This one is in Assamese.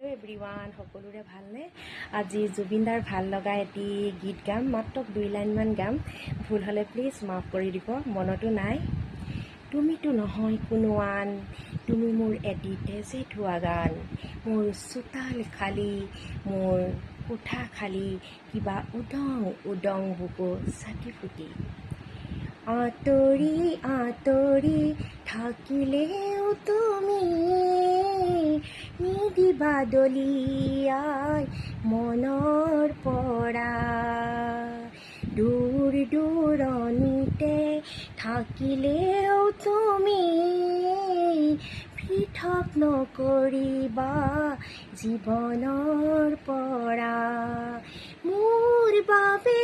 এভৰিৱান, সকলোৰে ভালনে? আজি জুবিনদাৰ ভাল লগা এটি গীত গাম। মাত্ৰ দুই লাইনমান গাম। ভুল হ'লে প্লিজ মাফ কৰি দিব। মনতো নাই। তুমিতো নহয় কোনো আন, তুমি মোৰ এটি তেজে ধোৱা গান। মোৰ চোতাল খালী, মোৰ কোঠা খালী, কিবা উদং উদং বুকু চাটি ফুটি। আঁতৰি আঁতৰি থাকিলেও তুমি নিদিবা দলিয়াই মনৰ পৰা। দূৰ দূৰণিতে থাকিলেও তুমি পৃথক নকৰিবা জীৱনৰ পৰা। মোৰ বাবে